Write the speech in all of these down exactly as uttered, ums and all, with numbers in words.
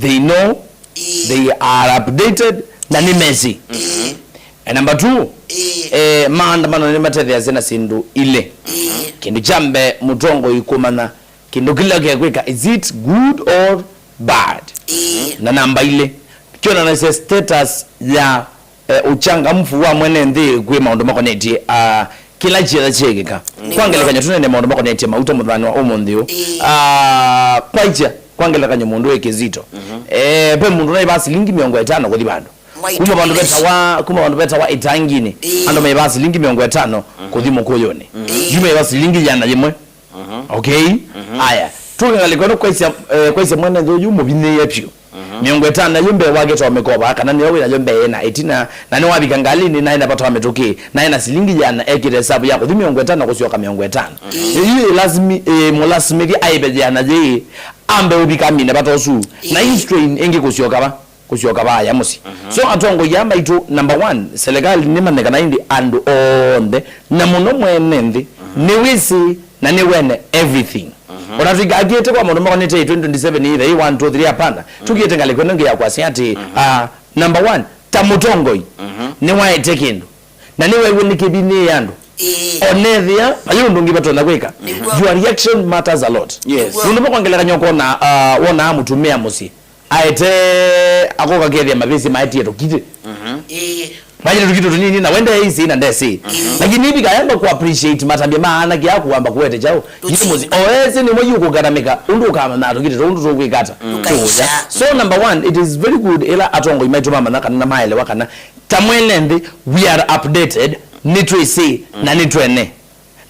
they know, ĩĩ, they are updated, na nĩ mesĩ. Ĩĩ. And number two, ĩĩ, eh, maandamano nĩ matetheasya na syĩndũ ilĩ. Ĩĩ. Kĩndũ kya mbee, mũtongoi kũmanya kĩndũ kĩla kekwĩka, is it good or bad? Ĩĩ. Na namba ilĩ, kĩonanasya status ya eh, ũchangamfu wa mwene nthĩ kwĩ maũndũ makonetye, ah, kĩla kĩetha kyĩkĩka. Nĩw'o. Kwa ngelekany'o, tũnene maũndũ makonetye mauta mũthenya wa ũmũnthĩ ũũ. Ĩĩ. Ah, kwaikya, kwa ngelekany'o, mũndũ wĩ Kĩzito. Mhm. Eh, ve mũndũ naĩvaa silingi mĩongo ĩtano kũthi vandũ. Kuma vandũ vetawa, kuma vandũ vetawa Ĩtanginĩ, ĩĩ, andũ maĩvaa silingi mĩongo ĩtano, mhm, kũthi Mũkũyũnĩ. Mhm. Yu maĩvaa silingi ĩana yĩmwe. Mhm. Okay? Mhm. Aya. Tũke ngalĩko ĩno kwaisya, eh, kwaisya mwene nthĩ ũyũ mũvinyĩĩe vyũ. Mhm. Mĩongo ĩtano yu mbee wake to mĩkova, kana nĩyo wĩ nayo mbee na ĩtina, na nĩwavika ngalinĩ, naĩ na vata wa mĩtũkĩ, naĩ na silingi ĩana ekĩte ĩsavu ya kũthi mĩongo ĩtano kũsyoka mĩongo ĩtano. Mhm. Yu ĩlasimi-, ĩ, mũlasimĩthye aĩve ĩana yĩĩ, ambe ũvika amine vata ũsu. Na ĩĩ, history ĩngĩ kũsyoka va? Kũsyoka vaya mũsyĩ. Mhm. So atongoi aa maitũ, number one, serikali nĩmanye kana ĩndĩ andũ onthe, na mũno mwene nthĩ, mhm, nĩwĩsĩ na nĩwene everything. Mhm. Ona tũikakĩte kwa maũndũ makonete twenty twenty-seven either one, two, three, hapana. Mhm. Tũkĩte ngalĩko ĩno ĩngĩ ya kwasya atĩ, mhm, ah, number one, ta mũtongoi, mhm, nĩwaete kĩndũ. Na nĩwew'e nĩ kĩvinyĩĩe andũ. Ĩĩ. Onethĩa, vai ũndũ ũngĩ vatonya kwĩka. Nĩw'o. Your reaction matters a lot. Yes. Nĩw'o. Nũndũ kwa ngelekany'o ũkona, ah, wonaa mũtumĩa mũsyĩ aete, akoka kethĩa mavĩsĩ maetie tũkitĩ. Mhm. Ĩĩ. Maĩle tũkitũ tũnini, na we ndeĩsĩ na ndesĩ. Mhm. Lakini hivi kayamba ku appreciate matambya ma anake aku wamba kũete kyaũ. Tũkitũ. Yĩ mũsyĩ. O ese nĩmo yũkũnganamĩka, ũndũ ũkamanya tũkitũ tũu tũkwĩka ata. Tũkaisha. So number one, it is very good ĩla atongoi maitũ mamanya kana na maelewa kana ta mwene nthĩ, we are updated, nĩtwĩsĩ, na nĩtwene.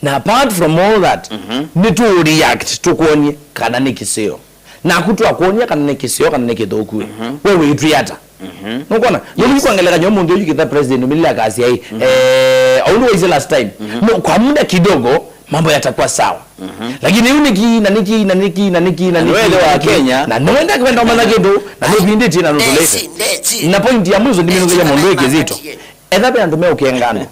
Na apart from all that, mhm, nĩtũ react, tũkwony'e kana nĩ kĩseo. Naku twakwony'a kana nĩ kĩseo kana nĩ kĩthũku, mhm, we wĩtw'ĩ ata? Mhm. Nũkwona? Nũndũ, yes, kwa ngelekany'o ũmũnthĩ ũyũ kĩtha president ũmĩlile akasya, ĩ, mhm, eh, o ũndũ waisye last time, mhm, no, kwa muda kidogo mambo yatakuwa sawa. Mhm. Lakini yu nĩkĩ, na nĩkĩ, na nĩkĩ, na nĩkĩ, na nĩkĩ, nĩwelewa na nĩkĩ, Kenya. Na nĩwenda kwenda ũmanya kĩndũ, na nĩvindĩtie na nũtũlĩte. Ndesi, ndesi. Na point ya mwisho nĩmĩnũkĩlya mũndũ wĩ Kĩzito. Etha ve andũ meũkenga andũ.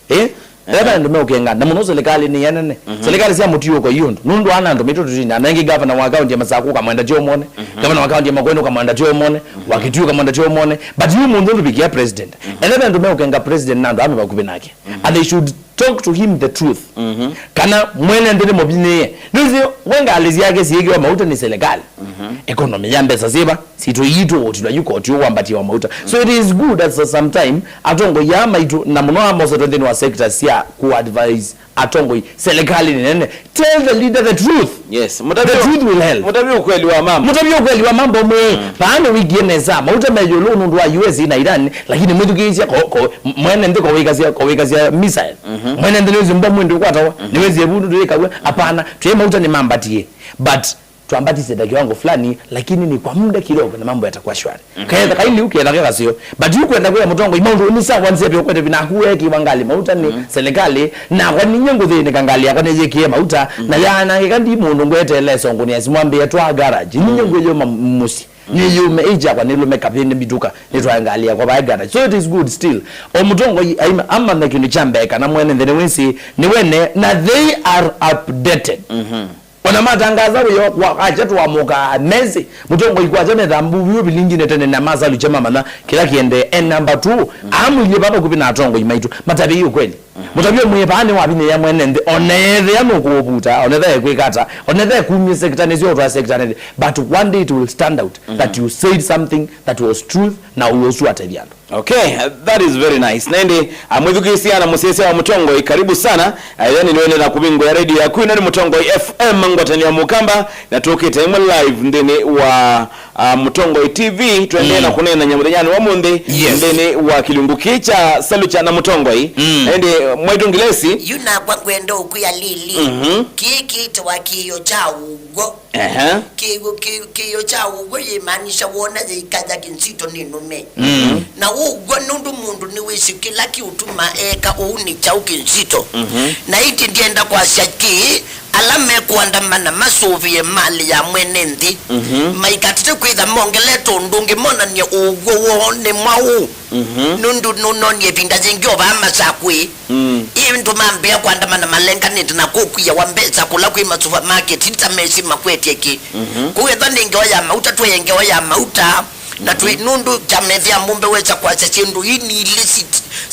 Eh? Etha ve andũ meũkenga andũ. Na mũno serikali nĩ ya nene. Mhm. Serikali sya mũtiũko yu ũndũ. Nũndũ ana andũ maitũ tũtina. Na ĩngĩ gavana wa kaunti ya Masakũ ũkamwenda tyo mwone. Mhm. Gavana wa kaunti ya Makueni ũkamwenda tyo mwone. Mhm. Wa Kitui ũkamwenda tyo mwone. But yu mũndũ ndũvikia president. Mhm. Etha ve andũ meũkenga president na andũ ame vakuvĩ nake. Mhm. And they should talk to him the truth. Mhm. Kana mwene nthĩ nĩmũvinyĩĩe. Nĩwĩsĩ we ngalĩ syake syĩkĩwa mauta nĩ serikali. Mhm. Economy ya mbesa syĩva, sitũ ii tũũtilwa yu koti ũwambatia wa mauta. So it is good at some time atongoi aa maitũ, na mũno amosetwe nthĩnĩ wa sectors sya ku advise atongoi, serikali nĩ nene. Tell the leader the truth. Yes, the truth will help. Mũtavye ukweli wa mambo. Mũtavye ukweli wa mambo mwe. Mm. Vaa nĩwĩkie nesa. Mauta me ĩũlũ nũndũ wa U S na Iran, lakini mwĩthukĩĩsya ko, ko, mwene nthĩ kowĩkasya, kowĩkasya missile. Mhm. Mwene nthĩ nĩwĩsĩ mbomu ĩndĩ ũkwatawa. Mhm. Nĩwĩsĩ ĩvu nũndũ yĩkaw'a. Hapana, twĩ mauta nĩmambatie. But twambatisye ta kiwango fulani, lakini ni kwa muda kidogo na mambo yatakuwa shwari. Mhm. Kaetha kaili ukietha kekasio. But yu kwenda kwĩa mũtongoi maũndũ nĩ sawa nzĩa vyo kwete vinaku wekiwa ngali mauta nĩ, mhm, serikali, nakwa ninyie ngũthĩnĩka ngali yakwa nĩyĩkie mauta, mhm, na yanangĩka ndi mũndũ ngweteele songoni ya simwambĩe twa garage. Ninyie, mhm, ngwĩyũma mũsyĩ. Mhm. Nĩyũme age yakwa nĩlũme kavĩndĩ mbituka, nĩtwae ngali yakwa vae garage. So it is good still. O mũtongoi aima, amanya kĩndũ kya mbee kana mwene nthĩ nĩwĩsĩ, nĩwene, na they are updated. Mhm. Ona matangaza wĩo wa acha twamuka mezi, mũtongoi kwacha metha mbuvi ũvilingine tene na masalu cha mamanya kĩla kĩendee. And number two, amwĩlye vava kũvi na atongoi maitũ. Matavye ũkweli. Mũtavye mwĩ vaa nĩ wavinyĩĩa mwene nthĩ, onethĩa nũkũũvuta, onethĩa ekwĩka ata, onethĩa kumie sektanĩ syo ũtwa sektanĩ, but one day it will stand out that you said something that was truth na ũsu atethya andũ. Okay, that is very nice. Na ĩndĩ, ah, mwĩthukĩĩsya na mũsyaĩsya wa Mũtongoi, karibu sana. Ah, yani nĩwene na kũvingũĩa radio yaku, ĩno nĩ Mũtongoi F M, ngwatanĩo ya Mũkamba, na tũkĩte ĩmwe live nthĩnĩ wa, ah, Mũtongoi T V. Twendee na kũneenany'a mũthenyanĩ wa mũnthĩ, yes, nthĩnĩ wa kĩlungu kĩ kya Salucha na Mũtongoi. Mm. Na ĩndĩ, mwaitũ Ngilesi. Yu nakwa ngwenda ũkwĩa Lili. Mhm. Kĩĩ kĩtawa kĩĩo kya ũw'o. Ehe. Kĩw'ũ, kĩ-, kĩĩo kya ũw'o yĩmaanisha woona yĩikaya Kĩnzito nĩ nũme. Mm. Na ũw'o nũndũ mũndũ nĩwĩsĩ kĩla kĩũtuma eka ũu nĩ kyaũ Kĩnzito. Mhm. Na ĩndĩ ndienda kwasya kĩĩ, ala mekũandamana masũvĩe malĩ ya mwene nthĩ, mhm, maikatate kwĩtha mongelete ũndũ ũngĩ monany'e ũw'o woo nĩ mwaũ. Mhm. Nũndũ nũnonie ĩvinda yĩngĩ o vaa Masakũi. Mm. Ĩndũ mambĩa kũandamana malenganĩte na kũkuawa mbesa kũla kwĩ masuvamaketi, ta mesĩ makwetye kĩ. Mhm. Kũu ethwa nĩ ngewa ya mauta, twĩe ngewa ya mauta, na twĩ, mhm, nũndũ kyama ĩthĩa mũmbe wesa kwasya syĩndũ ii nĩ ilĩ si-,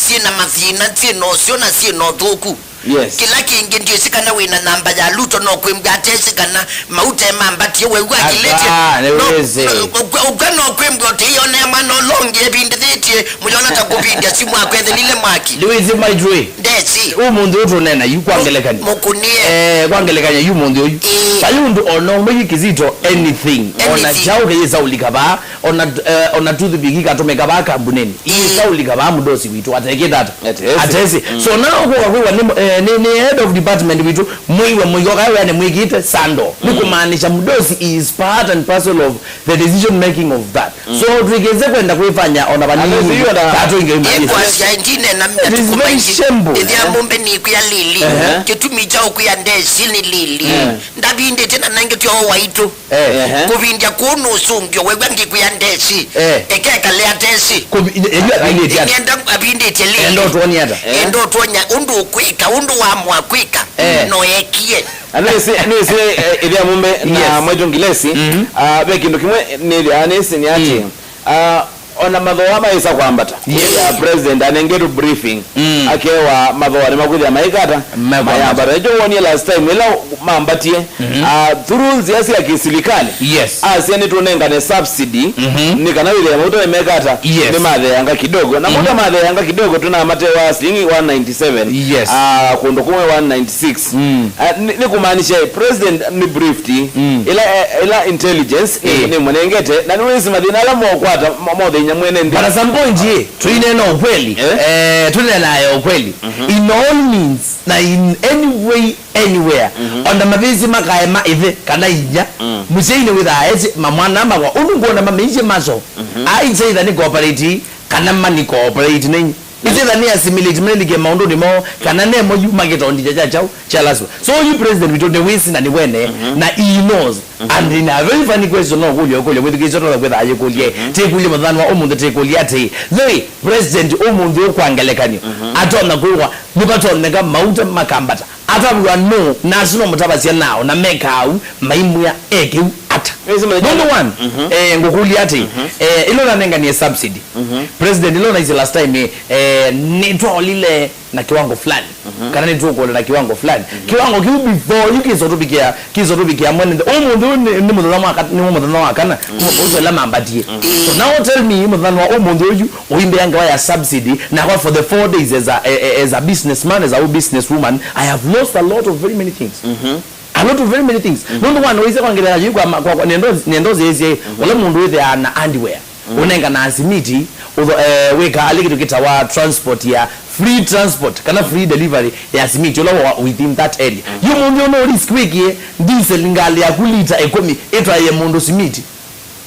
syĩ na mathĩna, syĩ na ũseo na syĩ na ũthũku. Yes. Kĩla kĩngĩ, ndyĩsĩ kana wĩ na namba ya Ruto, no kwĩmbwa atesĩ kana mauta mambatie, wew'a akilĩtye. Ata, nĩ wĩsĩ. Ũka no kwĩmbwa ũtĩionea mwana ũla ũngĩ evindĩthĩtye, mũyona ta kũvindya simũ akwa ethelile mwaki. Nĩ wĩsĩ, Maitũ ĩ? Ndesĩ. Ũmũnthĩ ũyũ tũneena yu kwa ngelekany'o. Mũkũnie. Eh, kwa ngelekany'o yu ũmũnthĩ ũyũ. Ĩĩ. Vai ũndũ ona ũmwe yu Kizito, anything. Ona anything. Kyaũ kĩyĩsaũlika vaa, ona, eh, ona toothpick ikatũmĩka vaa kambunĩnĩ. Ĩĩ. Ĩyĩsaũlika vaa mũdosi witũ, atekĩte ata? Atesĩ. Atesĩ. Mm. So now ũkũka kwĩw'a nĩ, eh, nĩ, nĩ head of department witũ, mũiwe mũigo kaĩ wĩa nĩmwĩkĩte sando. Mm. Nĩ kũmaanisha mũdosi is part and parcel of the decision making of that. Mm. So twĩkĩse kwenda kwĩfanya ona vanini. Atesĩ, yu ona tatũ inge imali. Ekwasya ndine na. It is very shameful. Ĩthĩa mũmbe nĩkwĩa Lili. Ehe. Kĩtumi kya ũkwĩa ndesĩ nĩ Lili. Eh. Ndavindĩte na nangĩ tyo waitũ. Eh. Ehe. Kũvindya kũu nũsũngĩo, wew'a ngĩkwĩa ndesĩ. Eh. Eke ekale atesĩ. Kũvi-, ĩ-, ĩ-, yu avindĩtye ata? Nĩenda avindĩtye Lili. Enda ũtwonie ata? Eh. Enda ũtwonya ũndũ ũkwĩka, ũndũ wamũa kwĩka, eh, no ekie. Na nĩsĩ, nĩsĩ, eh, ĩthĩa mũmbe na, yes, Mwaitũ Ngilesi, mhm, ah, ve kĩndũ kĩmwe nĩthĩa nĩsĩ nĩ atĩ, mm, ah, ona mathooa maĩsa kwambata. Yes. Ya president anengetwe briefing, mm, akewa mathooa nĩmakwĩthĩa maikata, mekwambata, mayambata. Nĩkyo wonie last time ĩla mambatie, mhm, ah, through nzĩa sya kĩsilikalĩ. Yes. Asya nĩtũnengane subsidy, mhm, nĩ kana wĩthĩa mauta nĩmekata, yes, nĩmatheanga kidogo. Na mauta, mhm, matheanga kidogo, tũnamatewa silingi one ninety-seven. Yes. Ah, kũndũ kũmwe one ninety-six. Mm. Ah, nĩ, nĩ kũmaanisha president nĩ briefed, mm, ĩla, eh, ĩla intelligence, eh, nĩ, nĩmũnengete, na nĩwĩsĩ mathĩna ala mokwata mo-, mothĩny'a mwene nthĩ. But at some point, eh, tũineena ukweli. Eh? Eh, tũneenae ukweli. Mhm. In all means, na in any way, anywhere. Mhm. Ona mavĩsĩ makaema ĩthe kana inya. Mm. Mũsyai nĩwĩthaa esĩ mamwana makwa. Ũndũ ngwona mameisye maso. Mhm. Ai, it's either nĩ cooperate kana mani cooperate na inya. It's either nĩ assimilate, menike maũndũnĩ moo, kana nemo yu makĩtondithya kya kyaũ, kya lasima. So yu president witũ nĩwĩsĩ na nĩwene, mhm, na he knows. Mhm. And in a very funny question, no kũlya ũkũlya mwĩthukĩĩsya ũtonya kwĩtha ayĩkũlye. Mhm. Tĩkũlye mũthenya wa ũmũnthĩ, tĩkũlye atĩ, thei, president ũmũnthĩ ũyũ kwa ngelekany'o, mhm, atonya kwĩwa nĩvatonyeka mauta makambata. Atavw'a nũũ, na asu no mũtavasya nao, na mekaa ũu, maimwĩa ekĩu ata? Nũndũ one, mhm, eh, ngũkũlya atĩ, mhm, eh, ĩla ũnanenganie subsidy, mhm, president ĩla ũnaisye last time, eh, nĩtwaolile na kiwango fulani, mhm, kana nĩtũkũola na kiwango fulani. Mhm. Kiwango kĩu before yu kĩsotũvikĩa, kĩsotũvikĩa mwene nthĩ. Ũmũnthĩ ũyũ nĩ, nĩ mũthenya wa kat-, nĩ mũthenya wa kana, kuma ũsu ĩla mambatie. Mhm. So now tell me, mũthenya wa ũmũnthĩ ũyu, ũimbĩa ngewa ya subsidy, nakwa for the four days as a, a, a, as a businessman, as a businesswoman, I have lost a lot of very many things. Mhm. A lot of very many things. Mhm. Nũndũ wana waisye kwa ngelekany'o kwa, kwa, kwa, nendo, nendo zĩsye, mhm, ũla mũndũ wĩthĩaa na underwear. Mhm. Ũnengana simiti, ũtho-, eh, wĩka alĩ kĩndũ kĩtawa transport ya, free transport, kana free delivery ya simiti, ũla wa within that area. Mhm. Yu mũndũ ũno risk wĩkie, diesel ngalĩ yaku lita ĩkũmi, ĩtwaĩe mũndũ simiti.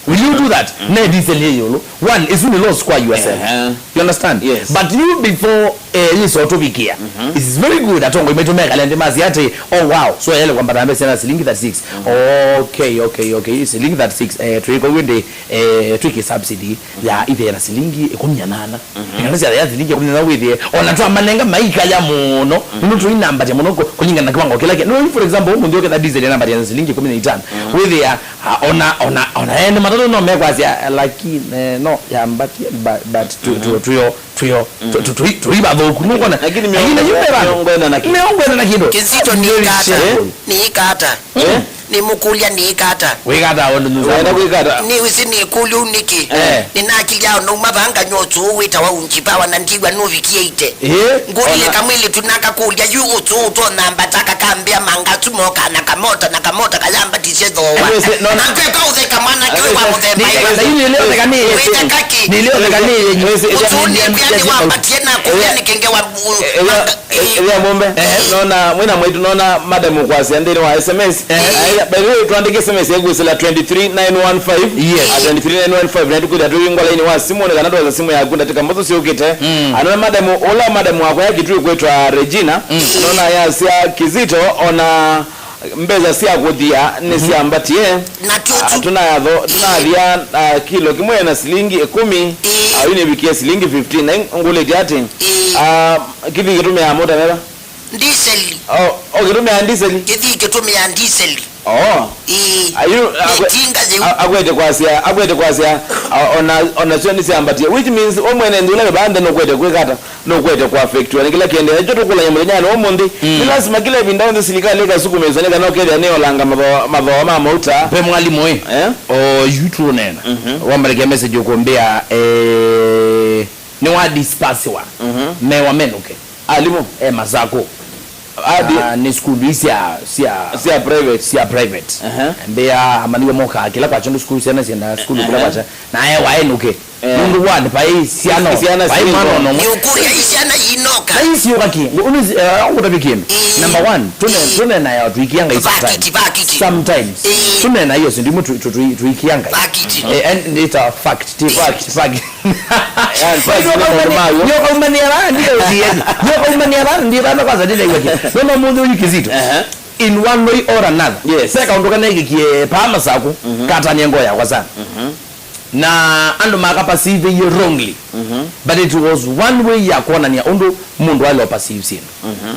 Will you do that? Mm. Ne diesel yĩ ĩũlũ. One, ĩsu nĩ loss kwa yourself. Ehe. You understand? Yes. But you before, eh, yĩsotũvikĩa. Mhm. It is very good. Atongoi maitũ mekale nthĩ masya atĩ, "Oh, wow. So, yele kwambata mbesa na silingi thirty-six." Mhm. Okay, okay, okay. Silingi thirty-six. Eh, twĩko wende, eh, twĩke subsidy ya ithe na silingi ĩkũmi na nana. Mhm. Nĩkana sya ya silingi ĩkũmi na nana wĩthĩe. Ona twamanenga maikaya mũno. Mhm. Nũndũ tũinambatya mũno kũ-, kũlingana na kĩwango kĩla kĩ. No, for example, ũmũnthĩ ũketha diesel ĩnambatya na silingi ĩkũmi na itano. Mhm. Wĩthĩa Ah, ona, ona, ona ene matatũ no mekwasya, eh, lakini, eh, no, yambatie, but, but tu, tu, mhm, tuyo, tuyo, tu, tu, tu, tui bathũku, nũkwona? Lakini mĩongo ĩna na kĩndũ. Mĩongo ĩna na kĩndũ. Kizito nĩ very ikata. Shameful. Nĩ ikata. Eh? Nĩ mũkũlya nĩ ikata. Wĩkata wendo nũsa. Wenda kwĩkata. Nĩ wĩsĩ nĩ kũlya nĩkĩ? Eh. Nĩ nakilya no mavanga nyotu wĩtawa unjipawa na ndiwa no vikiete. Eh? Ngũlile ona kamwĩlĩtu nakakũlya yu ũtũ ũtonambata kakambĩa mangasu moka na kamota na kamota kayambatisye thooa. Nĩwĩsĩ, no, na nkweka ũtheka mwanake ũyũ wa mũthemba ĩva. Nĩlĩotheka nĩ yenyu. Wĩtheka kĩ? Nĩlĩotheka nĩ yenyu. Nĩwĩsĩ, ũtũ nĩkwĩa nĩwambatie na kũlya nĩkĩngewa ĩla mũmbe. Eh. Nona mwĩna mwaitu, nona madam kwasya nthĩnĩ wa S M S. Eh. Aya, by the way, twandĩke S M S ya kwĩsĩla twenty three nine one five. Yes. Ah, twenty three nine one five, na tũkwĩthĩa twĩ ngwa laini wa simũ, nĩ kana twosa simũ yaku ndatĩka mbũthũ syũkĩte. Mm. Anona madam, ũla madam wakwa ya Kitui kwĩtwa Regina. Mm. Nona yasya Kizito, ona Mbesa sya kũthia nĩsyambatie. Na tũtũ. Ah, tũnatho-, tũnathia, ah, kilo kĩmwe na silingi ĩkũmi. Ĩĩ. Ah, yu nĩvikie silingi fifteen. Na ngũlĩtye atĩ, ĩĩ, ah, kĩthii kĩtũmĩaa mota meva? Ndiseli. Oh, oh, kĩtũmĩaa ndiseli? Kĩthii kĩtũmĩaa ndiseli. Oh. Ĩĩ. Ayu, akwe-, nĩtinga yĩu. A-, akwete kwasya, akwete kwasya, a-, ona, ona syo nĩsyambatie. Which means, we mwene nthĩ ũla wĩ vaa nthĩ nũkwete kwĩka ata? Nũkwete kũaffectiwa nĩ kĩla kĩendeea. Nĩkyo tũkũlany'a mũthenyanĩ wa ũmũnthĩ. Mm. Nĩ lasima kĩla ĩvinda yonthe silikalĩ ĩkasukumĩĩswa nĩ kana ũkethĩa nĩyolanga mathooa, mathooa ma mauta. Ve mwalimũ ĩ. Eh? O yu tũũneena. Mhm. Wambalĩkĩa message ũkũmbĩa, eh, nĩwa dispersiwa. Mhm. Mewa menũke. Alimũ? E Masakũ. Adi. Ah, nĩ sukulu ii sya, sya, sya private. Sya private. Aha. Mbĩa amaniwe mokaa kĩla kwakya nĩ sukulu, syana syenda sukulu kĩla, aha, kwakya. Na ewa enũke. Eh. Nũndũ wa nĩ vai syana, syana vai mwana syĩnoka. Ona ũmwe. Nĩũkũlya ĩ syana inoka. Na isiũka kĩ? Ngũ-, ũnĩ-, eh, ngũtavye kĩndũ. Ĩĩ. Number one, tũne-, ĩĩ, tũneenaĩa tũikia Ngai sometimes. Vakiti, vakiti. Sometimes. Ĩĩ. Tũneenaĩa ĩyo syĩndũ imwe tũ-, tũ-, tũ-, tũikia Ngai. Vakiti. Eh, and it's a fact. Ti fact, fact. Yaani, fact nĩ maũndũ mayo. Nĩũkaumanĩa vaa, ndiye ũtieni. Nĩũkaumanĩa vaa, ndiye vaa, kwanza ndinaigua kĩ. Nona mũndũ ũyu Kizito. Aha. In one way or another. Yes. Ve kaũndũ kanekĩkie paa Masakũ, mhm, katanie ngoo yakwa sana. Mhm. Na andũ makaperceive wrongly. Mhm. But it was one way ya kuonania ũndũ mũndũ alĩ perceive syĩndũ. Mhm.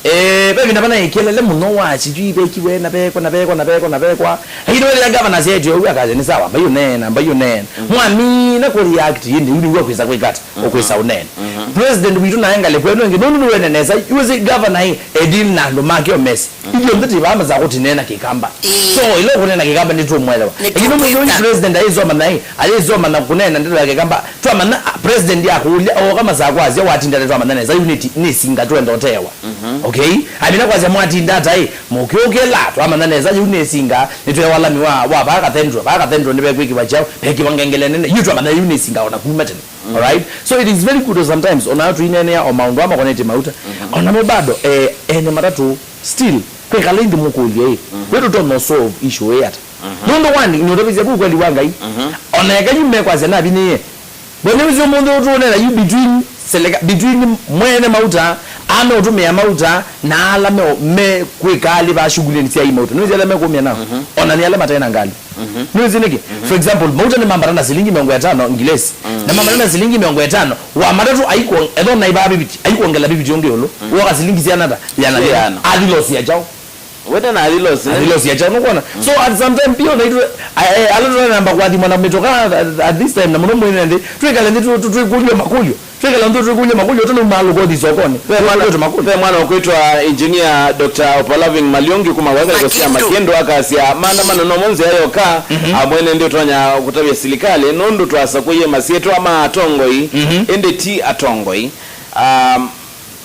Eh, ve ĩvinda vanaĩ kelele mũno wa sijui vekiwe na vekwa na vekwa na vekwa na vekwa. Lakini wethĩa gavana asyaĩtye ũu akasya, "Nĩ sawa, mbai ũneena, mbai ũneena." Mhm. Mwamina kũ react, ĩndĩ yu nĩw'o kwĩsa kwĩka ata, mhm, ũkwĩsa ũneena. Mhm. President witũ naĩ ngalĩko ĩno ĩngĩ, nũndũ nĩwene nesa, yu wĩsĩ gavana ĩ, e deal na andũ make o mesi. Mhm. Ithyonthe tĩ vaa Masakũ tũneena Kĩkamba. Ĩĩ. So, ĩla ũkũneena Kĩkamba nĩtũmwelewa. Nĩtũkwĩta. Lakini mũndũ ũyũ president ayĩsoma naĩ, ayĩsoma na kũneena ndeto ya Kĩkamba, twamanya, ah, president akũlya, ooka Masakũ asya, "Watinda ata twamanya nesa, yu nĩ ti-, nĩ singa twenda ũtewa." Mhm. Okay? Amina kwasya mwatinda ata ĩ, mũkĩũkĩla, twamanya nesa, yu nĩ singa, nĩtwewa lami wa, wa vaa cathedral, vaa cathedral nĩvekwĩkĩwa kyaũ, vekĩwa ngengele nene, yu twamanya yu nĩ singa ona kuma tene. Mhm. Alright? So it is very good sometimes, ona tũineenea o maũndũ aa makonetye mauta, mhm, onamo bado, eh, ene matatũ, still, kwĩkala ĩndĩ mũkũlye ĩ, mhm, we tũtonya solve issue ĩ ata? Mhm. Nũndũ wani, nĩũtavisya vu kweli wa Ngai. Mhm. Ona eka yu mekwasya navinyĩĩe. Bwana ũsu ũmũnthĩ ũtũũneena yu between seleka-, between mwene mauta, ala meũtũmĩa mauta, na ala me, me kwĩka alĩ vaa shughulini sya i mauta. Nĩwĩsĩ ala mekũmĩa nao? Mhm. Ona nĩ ala mate na ngalĩ. Mhm. Nĩwĩsĩ nĩkĩ? Mhm. For example, mauta nĩmambata na silingi mĩongo ĩtano ngilesi. Mm. Na mambata na silingi mĩongo ĩtano, wa matatũ aikuo-, ethwa naĩ vaa viviti, aikuongela viviti ũngĩ ĩũlũ. Mm. Woka silingi siana ata? Siana. Siana. Athi losi ya kyaũ? Wete na athi losi, ne? Athi losi ya kyaũ, nũkwona? Mm. So at some time, pia naitwe, a-, e, ala tũnamba kũathimwa na mĩtoka at, at this time, na mũno mwene nthĩ, twĩkale nthĩ tũ-, tũ-, twĩkũlyo makũlyo. Twĩkala nthĩ twĩkũlya makũlyo, tũnaumaa lũkothi sokonĩ. Ve mwana, twĩkũlya makũlyo. Ve mwana ũkwĩtwa Engineer Doctor Opaloving Maliungi kuma kwa ngalĩko sya Makindu. Makindu akasya, maandamano nomo nzĩa yoka, mhm, a mwene nthĩ ũtonya kũtavya silikalĩ, nũndũ twasakũie masyĩtwa ma atongoi, mhm, ĩndĩ ti atongoi. Um,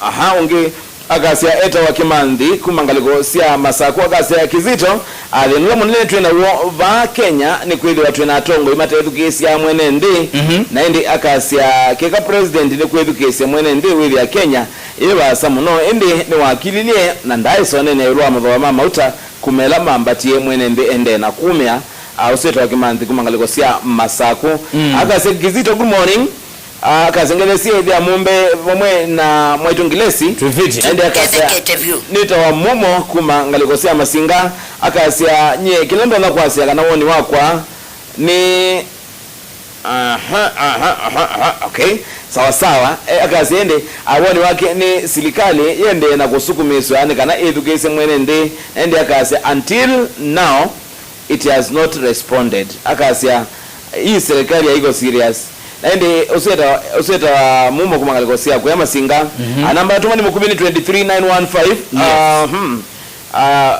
aha, ũngĩ akasya etawa Kĩmanthi kuma ngalĩko sya Masakũ, akasya Kizito, ah, thĩna ũla mũnene twĩ naw'o vaa Kenya nĩ kwĩthĩwa twĩ na atongoi matethukĩĩsya mwene nthĩ, mhm, na ĩndĩ akasya keka president nĩ kwĩthukĩĩsya mwene nthĩ wĩthĩa Kenya yĩ vaasa mũno, ĩndĩ nĩwakililye na ndaaĩsa ũneenea ĩũlũ wa mathooa ma mauta kuma ĩla mambatie mwene nthĩ endee na kumĩa, ah, ũsu etawa Kĩmanthi kuma ngalĩko sya Masakũ. Mm. Akasya Kizito, good morning. Akasengelesie ĩthĩa mũmbe vamwe na mwaitũ Ngilesi. Twĩvĩtye. Ende akasya, nĩtawa Mumo kuma ngalĩko sya Masinga. Akasya, nyie kĩla ndonya kwasya kana woni wakwa nĩ, aha, aha, aha, aha, okay. Sawa sawa. E, akasya ĩndĩ, a, woni wake nĩ silikalĩ yendee na kũsukumĩswa nĩ kana ĩthukĩĩsye mwene nthĩ. Ende akasya, until now, it has not responded. Akasya, hii serikali haiko serious. Na ĩndĩ ũsweta, ũsweta wa Mumo kuma ngalĩko sya kũya Masinga. Mhm. A, namba ya tũmwa nĩ mũkuvĩ nĩ twenty three nine one five. Yes. Ah, hmm. Ah,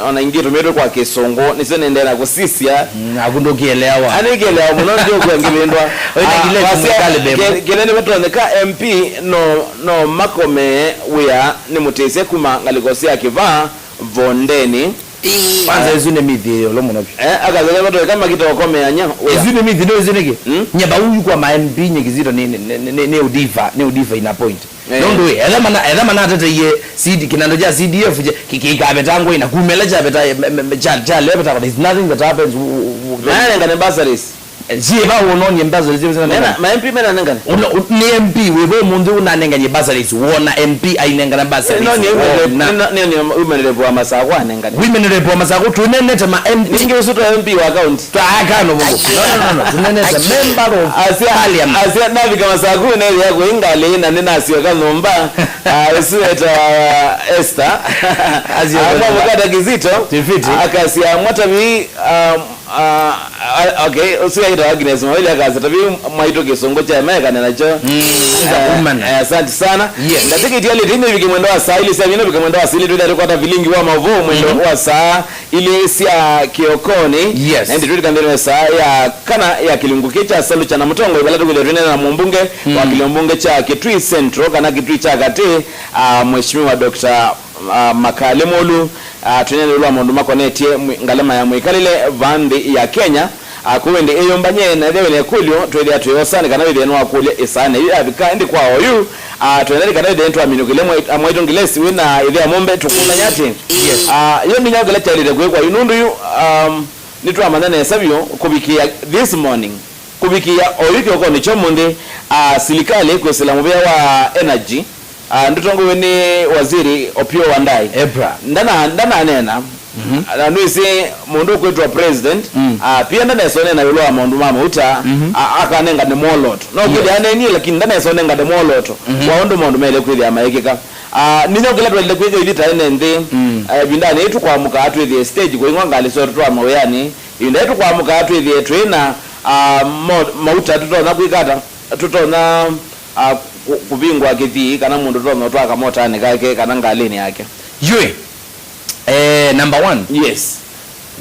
ona ingĩ tũmĩtwe kwa Kĩsũngũ, nĩsyo nĩendee na kũsisya. Mm, naku ndũkĩelewa. Ani kĩelewa mũno, ndio kwa ngĩvĩndwa. Oina. Ah, kile wasya, kale bebo. Ke-, kĩla nĩ vatonyeka M P no, no makome wĩa nĩ mũtĩsya kuma ngalĩko sya Kĩvaa Vondeni. Ĩĩ. Kwanza, ĩsu nĩ myth ĩyolo mũno vyũ. Eh, akathele vatoweka makita ũkomeanya wĩa. Ĩsu nĩ myth, nĩ ĩsu nĩkĩ? Mm? Nyie vau yu kwa ma M P nyie Kizito nĩ, nĩ, nĩ, nĩ, nĩ ũdiva, nĩ ũdiva ina point. Eh. Nũndũ ĩ, etha mana, etha manateteie C D, kĩnanda kya C D F kĩ-, kĩikavetangwa ina kumela kyaveta, me-, me-, me-, kya, kya leo vetangwa, there's nothing that happens. Mayarenga nĩ bursaries. Siva unonie bursaries zina nena. Mena, ma M P mena nengane. Uno, u-, ni M P wivo munthi unanenganie bursaries, wona M P ainengana bursaries. No, ni wona. Ni, ni, ni, ni umenelevu wa Masaku anengane. Women rep wa Masaku, tunenete ma M P. Ningi usu to M P wa county. Twa akano vugu. No, no, no, no. Tunenete member of parliament. Asia, asia navika Masaku neli ya kuingali na ninasioka nyumba. Ah, usu eta Esther. Asia. Akwa mukata kizito. Tifiti. Akasia mwatavi, um, Ah, ah, okay, usu yaitwa Agnes Mawili akasa tavi mwaitũ kĩsũngũ kya mekane nakyo. Mm, eh, eh, asante sana. Yes. Ndatĩkĩtie liti ino ivike mwendo wa saa ili sya vino vike mwendo wa saa ili twĩthĩa tũkwata vilingi wa mavuu mwendo wa saa ili sya kĩokoni. Yes. Na indi twĩtĩka nthĩnĩ wa saa ya kana ya kĩlungu kĩ kya salu kya na mũtongo ivala tũkwĩthĩa twĩnena na mũmbunge wa kĩlio mbunge kya Kitui Central kana Kitui kya katĩ, ah, Mheshimiwa Doctor ah, Makale Mulu, ah, tũneene ĩũlũ wa maũndũ makonetye mwi-, ngalama ya mwĩkalĩle vaa nthĩ ya Kenya. Ah, kũu ĩndĩ ĩyũmbany'e na ethĩwa wĩna ĩkũlyo, twĩthĩa twĩosa nĩ kana wĩthĩe nĩwakũlya ĩsaanĩ yu yavika. Ĩndĩ kwa oyu, ah, twenda nĩ kana wĩthĩe nĩtwaminũkĩlya mwai-, ah, mwaitũ Ngilesi wĩna ĩthĩa mũmbe tũkũlany'a atĩ, yes, ah, yo nĩ nyaũ kĩla kyaĩlĩte kwĩkwa yu, nũndũ yu, um, nĩtwamanya nesa vyũ kũvikĩa this morning. Kũvikĩa oyu kĩokonĩ kya ũmũnthĩ, ah, silikalĩ kwĩsĩla mũvĩa wa energy, ah, ndũtongoew'e nĩ Waziri Opiyo Wandayi. Ebra. Ndana-, ndananeena. Mhm. Na nĩwĩsĩ mũndũ ũkwĩtwa president, mm, ah, pia ndanesoneena ĩũlũ wa maũndũ ma mauta, mhm, ah, akanengane mwolooto. No, yes, kwĩthĩa anenie, lakini ndanesonengane mwolooto, mhm, wa ũndũ maũndũ maĩle kwĩthĩa maĩkĩka. Ah, nĩnyo kĩla twaĩle kwĩka ithyĩ ta ene nthĩ, mm, eh, ĩvindanĩ yĩĩ tũkwamũkaa twĩthĩe stage kũing'wa ngalĩ syonthe tũtwaa mawĩanĩ, ĩvinda yĩĩ tũkwamũkaa twĩthĩe twĩ na, ah, mo-, mauta tũtonya kwĩka ata, tũtonya, ah, kũ-, kũvingũa kĩthii kana mũndũ ũtonya ũtwaa kamotanĩ kake kana ngalĩnĩ yake. Yũĩ, eh, number one. Yes.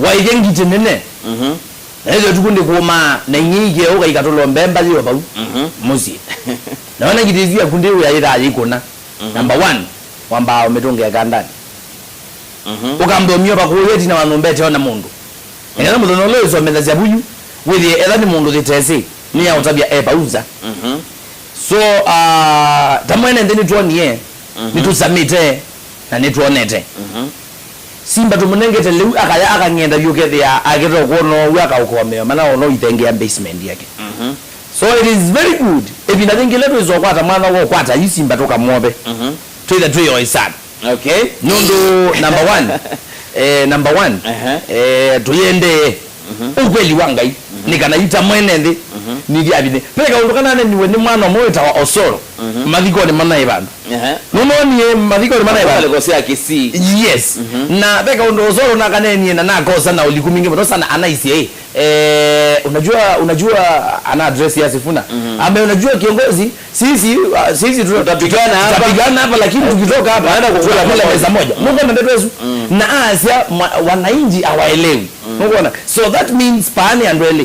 Waĩthya ngitĩ nene. Mhm. Na ĩthyo tukũ ndĩkũũmaa, na ing'ei ikeũka ikatũlombe mbathi o vau, mhm, mũsyĩ. Na wona ngitĩ isu yaku ndĩwĩa yĩthaa yĩkũna. Mhm. Number one, wambaa ũmĩtũngĩa kandanĩ. Mhm. Ũkamba ũmyova kũũya ĩtina wa nyũmba ĩteona mũndũ. Nĩkana mũthenya ũla wĩsomethasya vuyu, wĩthĩe etha nĩ mũndũ thitesĩ, nĩyaũtavya e vau nza. Mhm. So, ah, ta mwene nthĩ nĩtwonie, mhm, nĩtũsamĩte, na nĩtwonete. Mhm. Simba tũmũnengete lĩu akaya akang'enda vyũ kethĩa akĩte ũkwona ũu akaũkomea mana ona ũithengea basement yake. Mhm. So it is very good. Ĩvinda yĩngĩ ĩla twĩsa ũkwata mwana wa ũkwata yu simba tũkamwove. Mhm. Twĩtha twĩyoĩ sana. Okay. Nũndũ number one, eh, number one, aha, eh, tũyendee, mhm, ũkweli wa Ngai, mhm, nĩ kana yu ta mwene nthĩ, mhm, nĩthiavithe. Ve kaũndũ kananeniwe nĩ mwana ũmwe wĩtawa Osoro, mhm, mathikonĩ manaĩ vandũ. Ehe. Nũnonie mathikonĩ manaĩ vandũ. Ngalĩko sya Kisii. Yes. Mhm. Na ve kaũndũ Osoro nakanenie na nakosa na ũliku mingĩ mũno sana anaisye, eh, unajua, unajua ana address ya Sifuna. Mhm. Ambe, unajua kiongozi, sisi, uh, sisi tuta-, tutapigana hapa, tutapigana hapa, lakini tukitoka hapa, tunaenda kukula pamoja. Meza moja. Nũkwona ndeto ĩsu? Mm. Na asya mwa-, wananchi hawaelewi. Mm. Nũkwona? So that means paani andũ elĩ.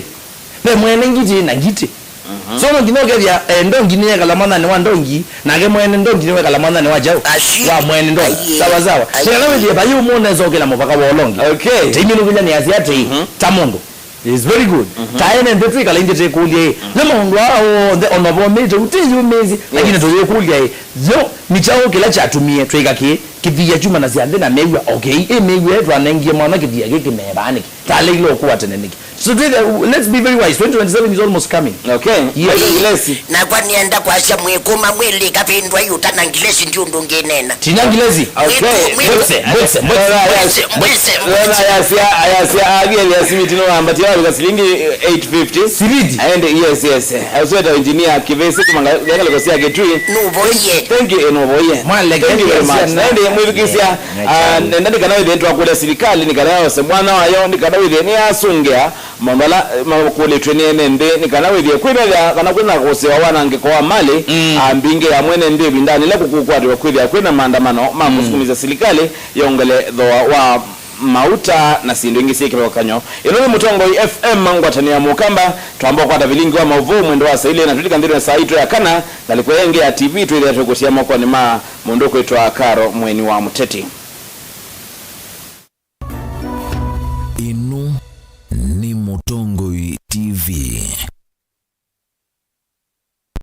Ve mwene ngitĩ na ngitĩ. Mhm. So no nginya ũkethĩa, eh, ndongi nĩyekala mwananĩ wa ndongi, nake mwene ndongi nĩwekala mwananĩ wa kyaũ? Ashi. Wa mwene ndongi. Aiye. Sawa sawa. Aiye. Nĩ kana wĩthĩe vai ũmwe ũnesa ũkĩla mũvaka wa ũla ũngĩ. Okay. Teiminũkĩlya nĩ asya atĩĩ, mhm, ta mũndũ. It's very good. Mhm. Ta ene nthĩ twĩkala ingi twĩkũlya ĩ, mhm, nĩ maũndũ aa onthe ona vomĩte ũtĩyũmĩĩsye, yes, lakini tũyĩkũlya ĩ, yo nĩ kyaũ kĩla kyatumie twĩka kĩĩ? Kĩthia kyumanasya nthĩ na mĩw'a, okay, ĩ mĩw'a ĩ twanengie mwana kĩthia kĩkĩ meevaa nĩkĩ? Taleile ũkũa tene nĩkĩ? So twĩthe, let's be very wise. Twenty twenty-seven is almost coming. Okay. Yes. Ĩĩ, nakwa nĩenda kwasya mwĩkũma mwĩlĩka vĩndwa yu ta na ngilesi ndi ũndũ ngĩneena. Tina ngilesi. Okay. Mwĩkũ-, mwĩkũ-, mbwĩse, mbwĩse, mbwĩse. Mbwĩse, mbwĩse, mbwĩse. Yona yasya, yasya, avieli ya simiti no wambatia wavika silingi eight fifty. Siriti. Aende, yes, yes. Ausweta engineer Kivesi kumanga, yangaleko sya Kitui. Nũvoie. Thank you, eh, nũvoie. Mwaleke. Thank you very much. Naende, mwĩvikisya, ah, nenda nĩ kana wĩthĩe twakũlya silikalĩ, nĩ kana yose mwana wayo, nĩ kana wĩthĩe nĩyasũngĩa. Maũndũ ala, eh, makũlĩtw'e nĩ ene nthĩ nĩ kana wĩthĩe kwĩmethya kana kwĩna kũsĩwa wanangĩko wa malĩ, mm, ah, mbingĩ ya mwene nthĩ ĩvindanĩ ĩla kũkũkwatĩwa kwĩthĩa kwĩna maandamano ma, mm, kũsukumĩsya silikalĩ yongele thooa wa mauta na syĩndũ ingĩ syĩ kĩvathũkany'o. Ĩno nĩ Mũtongoi F M, ngwatanĩo ya Mũkamba. Twamba ũkwata vilingi wa maũvoo mwendo wa saa ilĩ na twĩlika nthĩnĩ wa saa itũ ya kana, ngalĩko ĩngĩ ya T V twĩthĩa twĩkũtia mokonĩ ma mũndũ ũkwĩtwa Karo Mweni wa Mũteti.